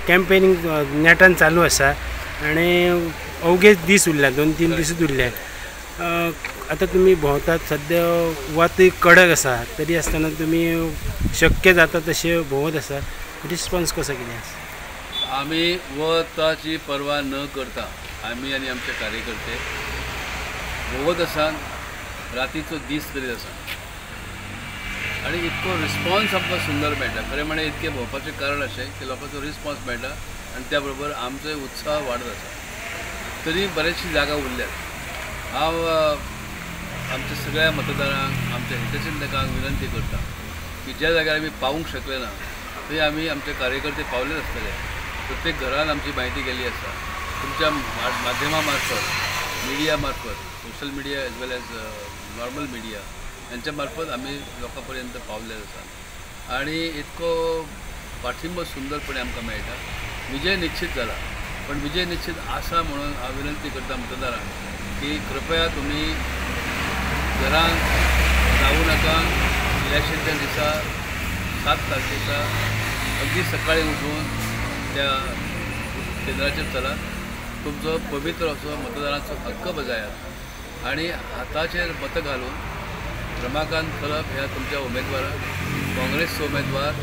Campaigning नेटान चालू आसा आनी अवघेच दीस उरल्या, 2-3 दीसूच उरले. आतां तुमी भोंवतात, सद्या वातूय कडक आसा, तरी आसतना तुमी शक्य जाता तशें भोंवत आसा. रिस्पॉन्स कसो कितें आसा? आमी वताची पर्वा न करता आमी आनी आमचे कार्यकर्ते भोंवत आसा, रातीचो दीस करीत आसा आनी इतको रिस्पॉन्स आमकां सुंदर मेळटा. खरें म्हळ्यार इतकें भोंवपाचें कारण अशें की लोकांचो रिस्पॉन्स मेळटा आनी त्या बरोबर आमचोय उत्साह वाडत आसा. तरी बरेचशी जागा उरल्यात. हांव आमच्या सगळ्या मतदारांक, आमच्या हितचिंतकांक विनंती करता की ज्या जाग्यार आमी पावूंक शकले ना थंय आमी आमचे कार्यकर्ते पावलेच आसतले. प्रत्येक घरान आमची म्हायती गेल्ली आसा. तुमच्या माध्यमा मार्फत, मिडिया मार्फत, social media as well as normal media यांच्या मार्फत आमी लोकां पर्यंत पावले आसा आनी इतको पाठिंबो सुंदरपणे आमकां मेळटा. विजय निश्चित जाला, पण विजय निश्चित आसा म्हणून हांव विनंती करता मतदारांक की कृपया तुमी घरान रावूं नाका. इलेक्शनच्या दिसा 7 तारखेचा अगदी सकाळी उठून त्या केंद्राचेर चलात. तुमचो पवित्र असो मतदानाचो हक्क बजायात आनी हाताचेर मत घालून रमाकांत खलप ह्या तुमच्या उमेदवाराक, काँग्रेसचो उमेदवार,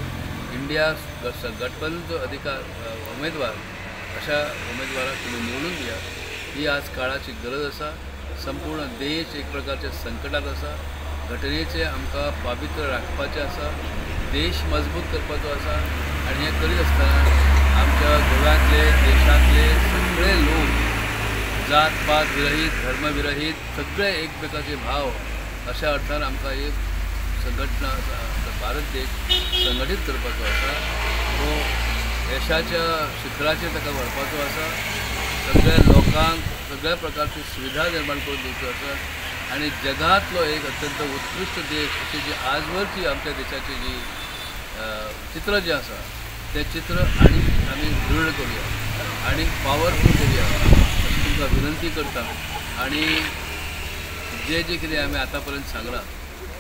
इंडिया गठबंधनचो अधिकार उमेदवार, अशा उमेदवाराक तुमी निवडून दियात. ही आज काळाची गरज आसा. संपूर्ण देश एक प्रकारच्या संकटात आसा. घटनेचें आमकां पावित्र्य राखपाचें आसा, देश मजबूत करपाचो आसा आनी हें करीत आसतना आमच्या गोव्यांतले, देशांतले सगळे लोक जात पात विरहीत, धर्म विरहीत, सगळे एकमेकाचे भाव अशा अर्थान आमकां एक संघटना आसा, भारत देश संघटीत करपाचो आसा. तो यशाच्या शिखराचेर ताका व्हरपाचो आसा. सगळ्या लोकांक सगळ्या प्रकारची सुविधा निर्माण करून दिवच्यो आसा आनी जगांतलो एक अत्यंत उत्कृश्ट देश अशी जी आजवरची आमच्या देशाची जी चित्र जें आसा तें चित्र आनी आमी दृढ करुया आनी पावरफूल करुया अशी तुमकां विनंती करता. आनी जे जे कितें आमी आतां पर्यंत सांगलां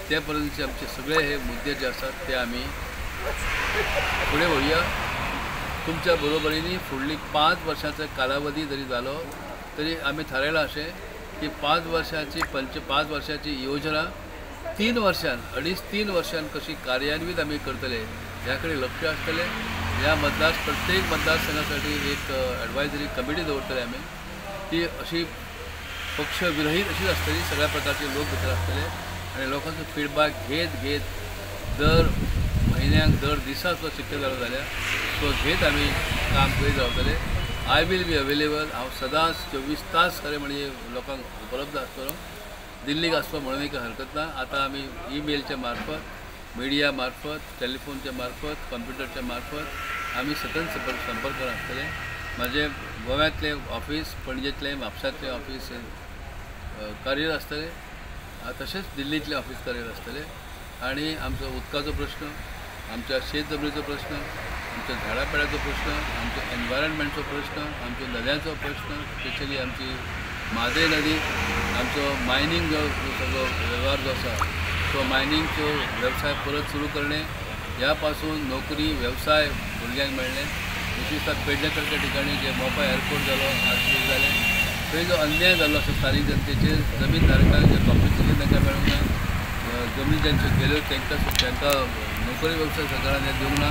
ते पर्यंतचे आमचे सगळे हे मुद्दे जे आसात ते आमी फुडें व्हरुया. तुमच्या बरोबरीनी फुडली 5 वर्षांचा कालावधी जरी जालो तरी आमी थारायलां अशें की 5 वर्षांची 5 वर्षांची योजना 3 वर्षां, 2.5-3 वर्षां कशी कार्यान्वित आमी करतले ह्या कडेन लक्ष आसतलें. ह्या मतदार प्रत्येक मतदारसंघासाठी एक एडवायजरी कमिटी दवरतले आमी. ती अशी पक्ष विरहीत अशीच आसतली, सगळ्या प्रकारचे लोक भितर आसतले आनी लोकांचो फिडबॅक घेत घेत दर म्हयन्याक, दर दिसा तो शक्य जालो जाल्यार तो घेत आमी काम करीत रावतले. I will be available. हांव सदांच 24 तास खरें म्हणजे लोकांक उपलब्ध आसतलो. दिल्लीक आसलो म्हणूनय कांय हरकत ना. आतां आमी ईमेलच्या मार्फत, मिडिया मार्फत, टेलिफोनच्या मार्फत, कंप्युटरच्या मार्फत आमी सतत संपर्क आसतले. म्हाजें गोव्यांतलें ऑफीस, पणजेंतलें, म्हापशांतलें ऑफीस कार्यरत आसतलें, तशेंच दिल्लींतलें ऑफीस कार्यरत आसतलें. आनी आमचो उदकाचो प्रश्न, आमच्या शेत जमनीचो प्रश्न, आमच्या झाडां पेडाचो प्रश्न, आमच्या एनवायरमेंटचो प्रश्न, आमच्या नद्यांचो प्रश्न, स्पेशली आमची म्हादय नदी, आमचो मायनींग जो सगळो वेव्हार जो आसा तो मायनींगचो वेवसाय परत सुरू करणे, ह्या पासून नोकरी वेवसाय भुरग्यांक मेळ्ळे. विशेषतः पेडणे सारक्या ठिकाणी जे मोपा एअरपोर्ट जालो, आज जालें, थंय जो अन्याय जाल्लो आसा स्थानीक जनतेचेर, जमीन धारकांक जे कॉम्पन्सेशन तांकां मेळूंक ना, जमनी ज्यांच्यो गेल्यो तांकां तांकां नोकरी वेवसाय सरकारान हे दिवंक ना.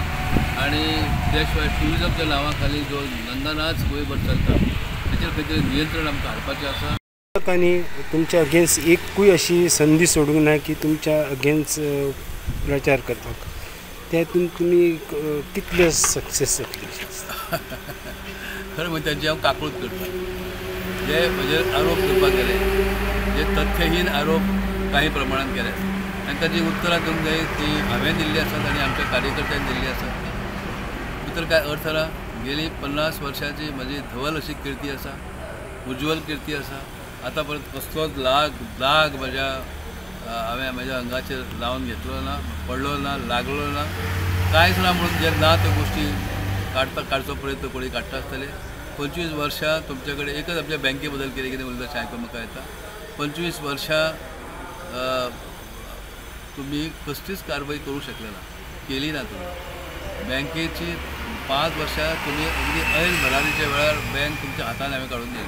आनी त्या शिवाय ट्युरिजमच्या नांवा खाली जो नंदनाच गोंयभर चलता तेचेर खंय तरी नियंत्रण आमकां हाडपाचें आसा. लोकांनी तुमच्या अगेन्स्ट एकूय अशी संदी सोडूंक ना की तुमच्या अगेन्स्ट प्रचार करपाक, त्यातून तुमी कितले सक्सेस जातले? खरें म्हणजे तांची हांव काकूळट करता. जे म्हजेर आरोप करपाक गेले, जे तथ्यहीन आरोप काही प्रमाणात केले, तांकां जी उत्तरां दिवंक जाय ती हांवें दिल्ली आसात आनी आमच्या कार्यकर्त्यांनी दिल्ली आसात. भितर कांय अर्थ ना. गेली 50 वर्षांची म्हजी धवल अशी किर्ती आसा, उज्ज्वल किर्ती आसा. आतां परत कसलोच दाग म्हज्या हांवें म्हज्या अंगाचेर लावन घेतलो ना, पडलो ना, लागलो ना, कांयच ना. म्हणून जे ना त्यो गोश्टी काडचो प्रयत्न कोणी काडटा आसतले. 25 वर्षां तुमचे कडेन एकच आमच्या बँके बद्दल कितें कितें उलयता अशें आयकूंक म्हाका येता. 25 वर्षां तुमी कसलीच कारवाई करूंक शकले ना, केली ना तुमी. बँकेची 5 वर्सां तुमी अगदी ऐन भरारीच्या वेळार बँक तुमच्या हातान हांवें काडून दिली.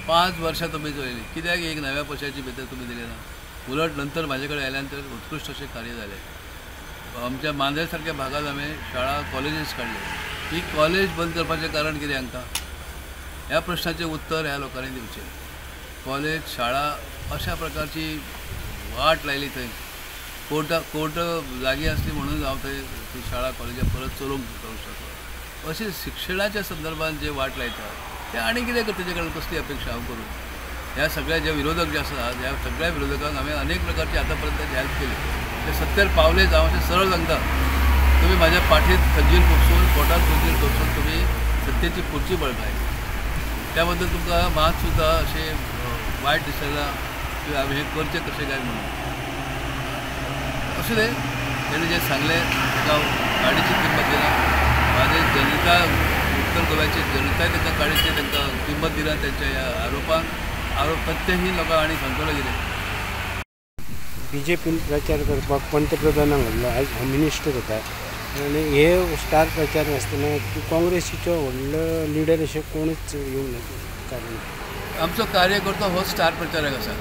5 वर्सां तुमी चलयली, कित्याक एक नव्या पयशाची भितर तुमी दिली ना? उलट नंतर म्हाजे कडेन आयल्या नंतर उत्कृश्ट अशें कार्य जालें. आमच्या मांद्रे सारक्या भागात हांवें शाळा कॉलेजीस काडले. ही कॉलेज बंद करपाचें कारण कितें हांकां? ह्या प्रश्नाचें उत्तर ह्या लोकांनी दिवचें. कॉलेज शाळा अशा प्रकारची वाट लायली थंय. कोर्ट लागीं आसली म्हणून हांव थंय ती शाळा कॉलेजां परत चलोवंक शकलो. अशें शिक्षणाच्या संदर्भात जे वाट लायता ते आनी कितें करता तेजे कडेन कसली अपेक्षा हांव करूं? ह्या सगळ्या जे विरोधक जे आसात ह्या सगळ्या विरोधकांक हांवें अनेक प्रकारची आतां पर्यंत हेल्प केली. ते सत्तेर पावले जावं अशें सरळ सांगता, तुमी म्हाज्या पाठीत खंजीर खुपसून पोटात खंजीर खुपसून तुमी सत्तेची खुर्ची बळकायली. त्या बद्दल तुमकां मात सुद्दां अशें वायट दिसना की हांवें हें करचें कशें काय म्हणून. अशें न्हय, तेणें जें सांगलें ताका हांव गाडीची किंमत दिना. म्हाजे जनता उत्तर गोव्याची जनताय तांकां गाडीची तांकां किंमत दिना. तेंच्या ह्या आरोपांक आरोप तथ्यहीन लोकांक आनी सांगतलो कितें. बीजेपीन प्रचार करपाक पंतप्रधानाक व्हडलो आयज होम मिनिस्टर जाता आनी हे स्टार प्रचार आसतना काँग्रेसीचो व्हडलो लिडर अशें कोणूच येवंक ना. कारण आमचो कार्यकर्तो हो स्टार प्रचारक आसा.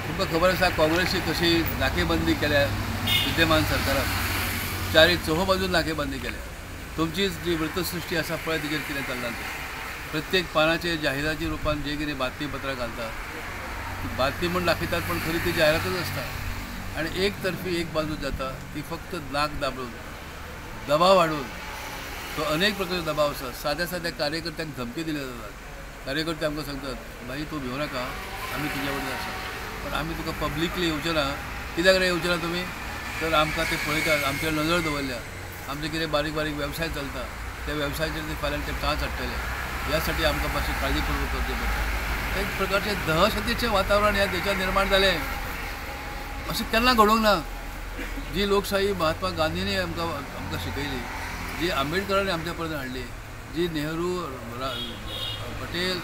तुमकां खबर आसा काँग्रेसी कशी नाकेबंदी केल्या विद्यमान सरकारान, चारी चोहो बाजून नाकेबंदी केल्या. तुमची जी वृत्तसृश्टी आसा पळय तेजेर कितें चल्लां तें. प्रत्येक पानाचेर जाहिराती रुपान जे कितें बातमीपत्रां घालतात, बातमी म्हूण दाखयतात पण खरी ती जाहिरातच आसता. आनी एक तर्फी एक बाजू जाता ती फक्त नाक दाबून दबाव हाडून. तो अनेक प्रकारचो दबाव आसा. साद्या साद्या कार्यकर्त्यांक धमकी दिल्या जातात. कार्यकर्ते आमकां सांगतात, भाई तूं भिवू नाका, आमी तुज्या बरोबर आसा, पण आमी तुका पब्लिकली येवचे ना. कित्याक रे येवचे ना तुमी? तर आमकां ते पळयतात, आमचेर नजर दवरल्या, आमचे कितें बारीक बारीक वेवसाय चलता त्या वेवसायाचेर ते फाल्यां ते टांच हाडटले. ह्या साठी आमकां मातशें काळजीपूर्वक करचें पडटा. एक प्रकारचें दहशतीचें वातावरण ह्या देशांत निर्माण जालें. अशें केन्ना घडूंक ना. जी लोकशाही महात्मा गांधींनी आमकां आमकां शिकयली, जी आंबेडकरांनी आमच्या पर्यंत हाडली, जी नेहरू पटेल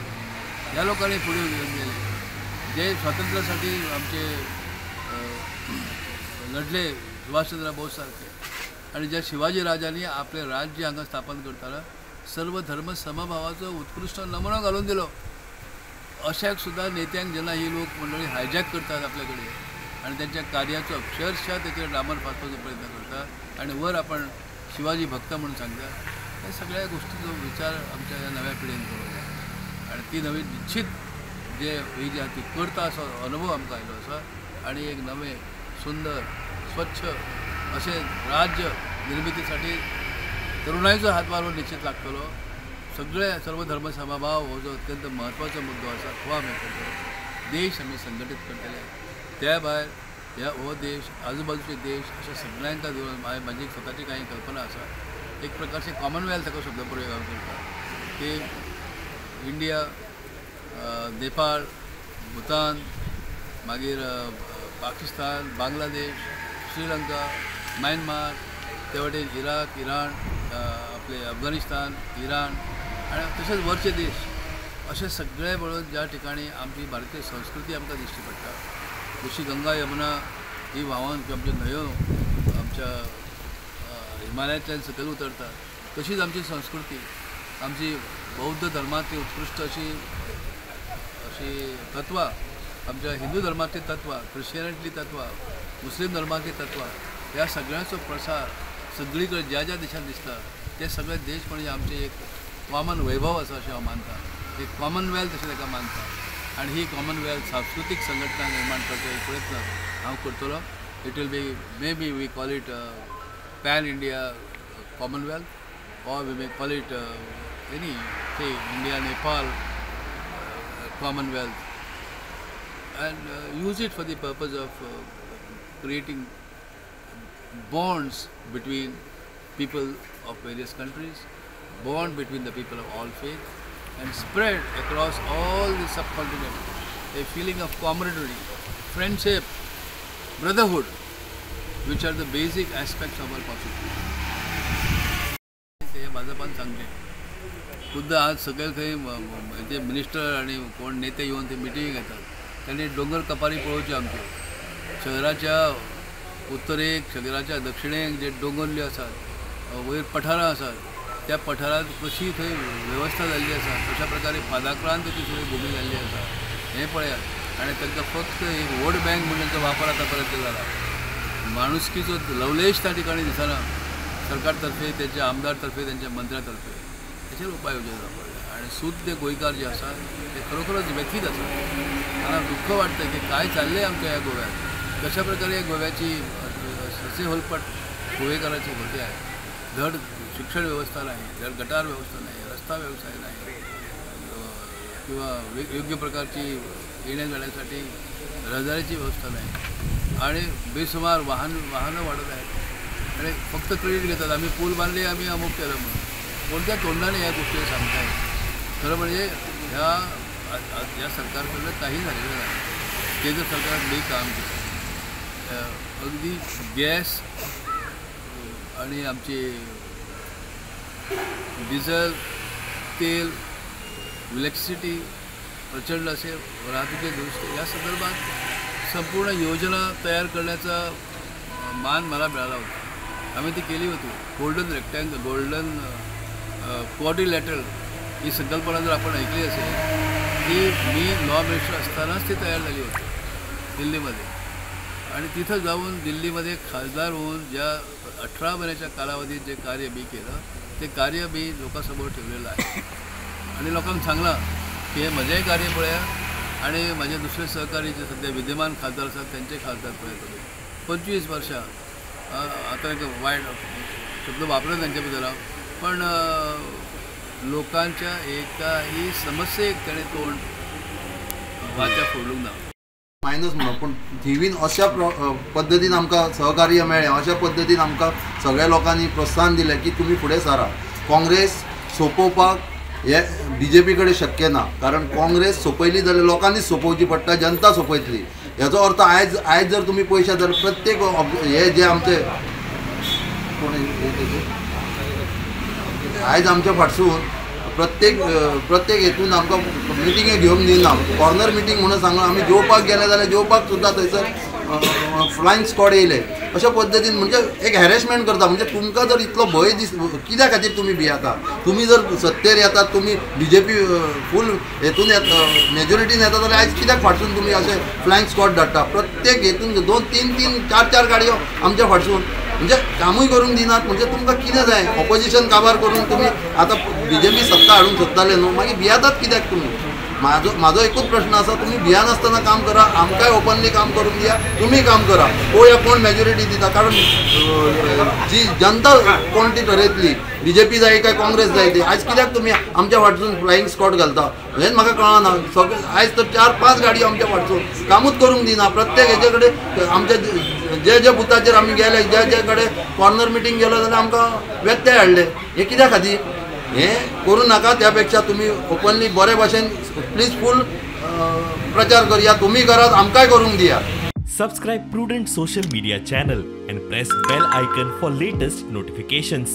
ह्या लोकांनी फुडें घेवन गेले, जे स्वातंत्र्यासाठी आमचे लढले सुभाषचंद्र बोस सारखे, आनी ज्या शिवाजी राजांनी आपलें राज्य हांगा स्थापन करतना सर्व धर्म समभावाचो उत्कृश्ट नमुनो घालून दिलो, अशाक सुद्दां नेत्यांक जेन्ना ही लोक मंडळी हायजॅक करतात आपल्या कडेन आनी त्यांच्या कार्याचो अक्षरशः तेचेर डांबर फासपाचो प्रयत्न करतात आनी वर आपण शिवाजी भक्त म्हणून सांगता, ह्या सगळ्या गोष्टीचो विचार आमच्या ह्या नव्या पिळगेन करूंक जाय. आनी ती नवी निश्चित जे ही जी आहा ती करता असो अनुभव आमकां आयलो आसा. आनी एक नवें सुंदर स्वच्छ अशें राज्य निर्मितीसाठी तरुणाईचो हातभार निश्चित लागतलो. सगळे सर्वधर्म समभाव हो जो अत्यंत म्हत्वाचो मुद्दो आसा तो आमी करतले. देश आमी संघटीत करतले. त्या भायर ह्या हो देश आजूबाजूचे देश अशे सगळ्यांका घेवन म्हाजी स्वताची कांय कल्पना आसा. एक प्रकारचे कॉमनवेल्थ ताका शब्द प्रयोग हांव करता की इंडिया, नेपाळ, भूतान, मागीर पाकिस्तान, बांगलादेश, श्रीलंका, म्यानमार, ते वटेन इराक, इराण, आपले अफगाणिस्तान, इराण आनी तशेंच वरचे देश अशे सगळे पळोवन ज्या ठिकाणी आमची भारतीय संस्कृती आमकां दिश्टी पडटा, जशी गंगा यमुना ही व्हांवन आमच्यो न्हंयो आमच्या हिमालयांतल्यान सकयल उतरता, तशीच आमची संस्कृती, आमची बौद्ध धर्मांतली उत्कृश्ट अशी अशी तत्वां, आमच्या हिंदू धर्मांतली तत्वां, क्रिश्चियनांतली तत्वां, मुस्लीम धर्मांतली तत्वां, ह्या सगळ्यांचो प्रसार सगळी कडेन ज्या ज्या देशांत दिसता ते सगळे देश म्हणजे आमचे एक कॉमन वैभव आसा अशें हांव मानता. एक कॉमनवेल्थ अशें ताका मानता. आनी ही कॉमनवेल्थ सांस्कृतीक संघटना निर्माण करचो एक प्रयत्न हांव करतलो. It will be maybe we call it pan India commonwealth or we may call it any say India Nepal commonwealth, and use it for the purpose of creating bonds between people of various countries, bond between the people of all faith, and spread across all the subcontinent a feeling of camaraderie, friendship, brotherhood, which are the basic aspects of our constitution. ते भाजपान सांगलें. खुद्द आज सकयल खंय ते minister आनी कोण नेते येवन ते मिटिंगी घेतात, तांणी दोंगर कपारी पळोवच्यो आमच्यो. शहराच्या उत्तरेक, शहराच्या दक्षिणेक जे दोंगुल्ल्यो आसात, वयर पठारां आसात, त्या पठारात कशी थंय वेवस्था जाल्ली आसा, कशा प्रकारे पादाक्रांत ती सगळी भूमी जाल्ली आसा हें पळयात. आनी तांकां फक्त एक वोट बँक म्हणून तांचो वापर आतां पर्यंत जाला. माणुसकीचो लवलेश त्या ठिकाणी दिसना सरकारतर्फे, त्यांच्या आमदारतर्फे, त्यांच्या मंत्र्यातर्फे. हेचेर उपाय योजना जावपाक जाय. आनी शुद्ध गोंयकार जे आसा ते खरोखरच व्यथीत आसा. मला दुःख वाटतं की काय चाललं आहे आमच्या या गोव्यात, कशा प्रकारे गोव्याची ससे होलपट गोवेकराची होते आहे. धड शिक्षण व्यवस्था नाही, धड गटार व्यवस्था नाही, रस्ता व्यवसाय नाही किंवा योग्य प्रकारची येण्या जाण्यासाठी रहदारीची व्यवस्था नाही आणि बेसुमार वाहनं वाढत आहेत आणि फक्त क्रेडिट घेतात, आम्ही पूल बांधले, आम्ही अमुक केलं म्हणून. कोणत्या तोंडाने या गोष्टी सांगताय? खरं म्हणजे ह्या या सरकारकडनं काही झालेलं नाही. केंद्र सरकारने मी काम केलं, अगदी गॅस आणि आमचे डिझेल, तेल, इलेक्ट्रिसिटी प्रचंड असे वाहतुकीचे दुरुस्ती या संदर्भात संपूर्ण योजना तयार करण्याचा मान मला मिळाला होता. आम्ही ती केली होती. गोल्डन रेक्टँगल, गोल्डन क्वाड्रिलॅटरल ही संकल्पना जर आपण ऐकली असेल, ती मी लॉ मिनिस्टर असतानाच ती तयार झाली होती दिल्लीमध्ये. आणि तिथं जाऊन दिल्लीमध्ये खासदार होऊन ज्या 18 महिन्याच्या कालावधीत जे कार्य मी केलं ते कार्य मी लोकांसमोर ठेवलेलं आहे. आणि लोकांना सांगला की हे म्हजेंय कार्य पळया आणि माझे दुसरे सहकारी जे सध्या विद्यमान खासदार आसात त्यांचे खासदार पळयात. 25 वर्षां आतां एक वायट शब्द वापरला त्यांच्या बद्दल हांव, पण लोकांच्या एकाही समस्येक ताणें तोंड वाचा फोडूंक ना. मायनस म्हणून पूण थिवीन अशा पद्दतीन आमकां सहकार्य मेळ्ळें, अशा पद्दतीन आमकां सगळ्या लोकांनी प्रोत्साहन दिलें की तुमी फुडें सरा. काँग्रेस सोंपोवपाक हे बीजेपी कडेन शक्य ना, कारण काँग्रेस सोंपयली जाल्यार लोकांनीच सोंपोवची पडटा, जनता सोंपयतली. हेचो अर्थ आयज आयज जर तुमी पळयशात जाल्यार प्रत्येक हे जे आमचे कोण आयज आमच्या फाटसून प्रत्येक प्रत्येक हेतून आमकां मिटिंगे घेवंक दिना. कॉर्नर मिटींग म्हणून सांगून आमी जेवपाक गेले जाल्यार जेवपाक सुद्दां थंयसर फ्लायंग स्क्वॉड येयले. अशा पद्दतीन म्हणजे एक हॅरेसमेंट करता. म्हणजे तुमकां जर इतलो भंय दीस कित्या खातीर तुमी भियेता? तुमी जर सत्तेर येतात, तुमी बीजेपी फूल हेतून येता, मेजॉरिटीन येता जाल्यार आयज कित्याक फाटसून तुमी अशें फ्लायंग स्क्वॉड धाडटा? प्रत्येक हेतून 2 3 3 4 4 गाडयो आमच्या फाटसून, म्हणजे कामूय करूंक दिनात. म्हणजे तुमकां कितें जाय? ऑपोजिशन काबार करून तुमी आतां बीजेपी सत्ता हाडूंक सोदताले न्हू, मागीर भियेतात कित्याक तुमी? म्हाजो म्हाजो एकूच प्रश्न आसा, तुमी भियेनासतना काम करा, आमकांय ओपनली काम करूंक दिया, तुमी काम करा, पळोवया कोण मेजॉरिटी दिता. कारण जी जनता कोण ती ठरयतली, बीजेपी जाय काय काँग्रेस जाय ती. आयज कित्याक तुमी आमच्या फाटसून फ्लायंग स्क्वॉड घालता हेंच म्हाका कळना. सगळे आयज तर 4 5 गाडयो आमच्या फाटसून, कामूच करूंक दिना. प्रत्येक हेजे कडेन आमच्या जे जे बुथाचेर आमी गेले, जे जे कडेन कॉर्नर मिटींग गेलो जाल्यार आमकां व्यत्यय हाडले. हें कित्या खातीर? हें करूं नाका. त्या पेक्षा तुमी ओपनली बरे भाशेन प्लीज फूल प्रचार करया, तुमी करात, आमकांय करूंक दिया. Subscribe Prudent social media channel and press bell icon for latest notifications.